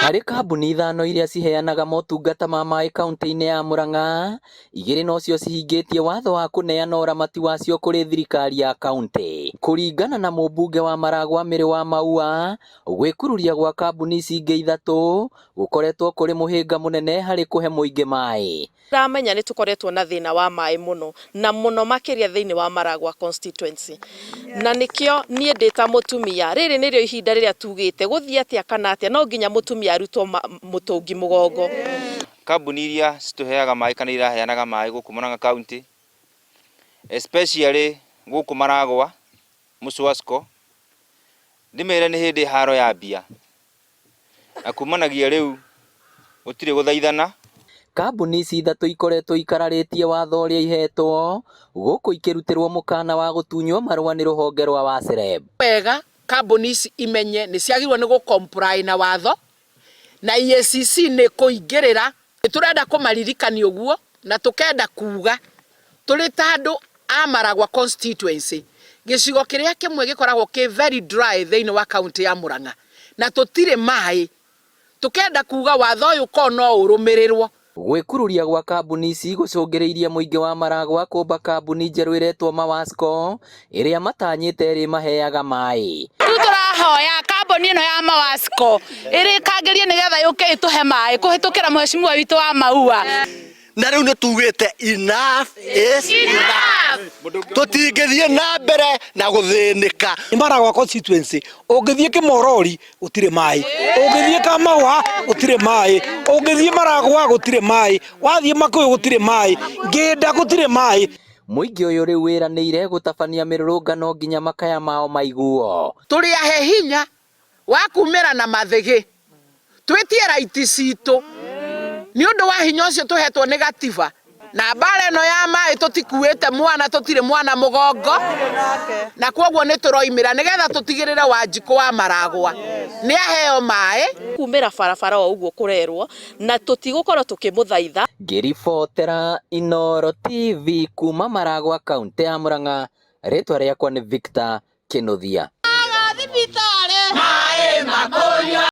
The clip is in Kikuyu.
Harĩ kambuni ithano iria ciheanaga motungata ma maĩ kaunti-inĩ ya Murang'a, igĩrĩ nocio cihingĩtie watho wa kũneana ũramati wacio kũrĩ thirikari ya kaunti. Kũringana na mũmbunge wa Maragwa Mary wa Maua, gwĩkururia gwa kambuni ici ingĩ ithatũ gũkoretwo kũrĩ mũhĩnga mũnene harĩ kũhe mũingĩ maĩ. Ndamenya nĩ tũkoretwo na thĩna wa maĩ mũno na mũno makĩria thĩinĩ wa Maragwa constituency, na nĩkĩo niĩ ndĩ ta mũtumia, rĩrĩ nĩrĩo ihinda rĩrĩa tugĩte gũthiĩ atĩa kana atĩa, no nginya mũtumia arutwo mũtũngi mũgongo. Kambuni iria citũheaga maĩ kana iraheanaga maĩ gũkũ Murang'a County, especially gũkũ Maragwa, Mũcwasco, ndĩmere nĩ hĩndĩ haro yambia, na kumanagia rĩu gũtirĩ gũthaithana. Kambuni ici ithatũ ikoretwo ikararĩtie watho ũrĩa ihetwo gũkũ ikĩrutĩrwo mũkana wa gũtunywo marũa nĩ rũhonge rwa WASREB. Wega kambuni ici imenye nĩ ciagĩrĩirwo nĩ gũ comply na watho na EACC nĩ kũingĩrĩra. Nĩ tũrenda kũmaririkania ũguo na tũkenda kuga tũrĩ ta andũ a Maragwa constituency, gĩcigo kĩrĩa kĩmwe gĩkoragwo kĩ very dry thĩinĩ wa kaunti ya Murang'a na tũtirĩ maĩ, tũkenda kuga watho ũyũ ko no ũrũmĩrĩrwo. Gwĩkururia gwa kambuni ici gũcũngĩrĩirie mũingĩ wa Maragwa kũmba kambuni njerũ ĩretwo Mawasco ĩrĩa matanyĩte ĩrĩmaheaga maĩ. Rĩu tũrahoya kambuni ĩno ya Mawasco ĩrĩkangĩrie nĩgetha yũke ĩtũhe maĩ kũhĩtũkĩra mheshimiwa witũ wa Maua. Na rĩu nĩ tugĩte enough is enough, tũtingĩthiĩ na mbere na gũthĩnĩka. Maragwa constituency, ũngĩthiĩ Kĩmorori gũtirĩ maĩ, ũngĩthiĩ Kamawa gũtirĩ maĩ, ũngĩthiĩ Maragwa gũtirĩ maĩ, wathiĩ Makũyũ gũtirĩ maĩ, Ngĩnda gũtirĩ maĩ. Mũingĩ ũyũ rĩu wĩranĩire gũtabania mĩrũrũngano nginya makaya mao maiguo. Tũrĩ ahe hinya wa kumĩra na mathĩgĩ twĩtie right citũ nĩ ũndũ wa hinya ũcio tũhetwo nĩ gatiba, na mbara ĩno ya maĩ tũtikuĩte mwana, tũtirĩ mwana mũgongo, na kwoguo nĩ tũroimĩra nĩgetha tũtigĩrĩre Wanjikũ wa Maragwa nĩ aheo maĩ. Kumĩra barabara o ũguo kũrerwo na tũtigũkorwo tũkĩmũthaitha. Ngĩribotera Inooro TV kuma Maragwa kaunti ya Murang'a, rĩtwa rĩakwa nĩ Victor Kĩnuthia. Thibitarĩ maĩ makũnyua.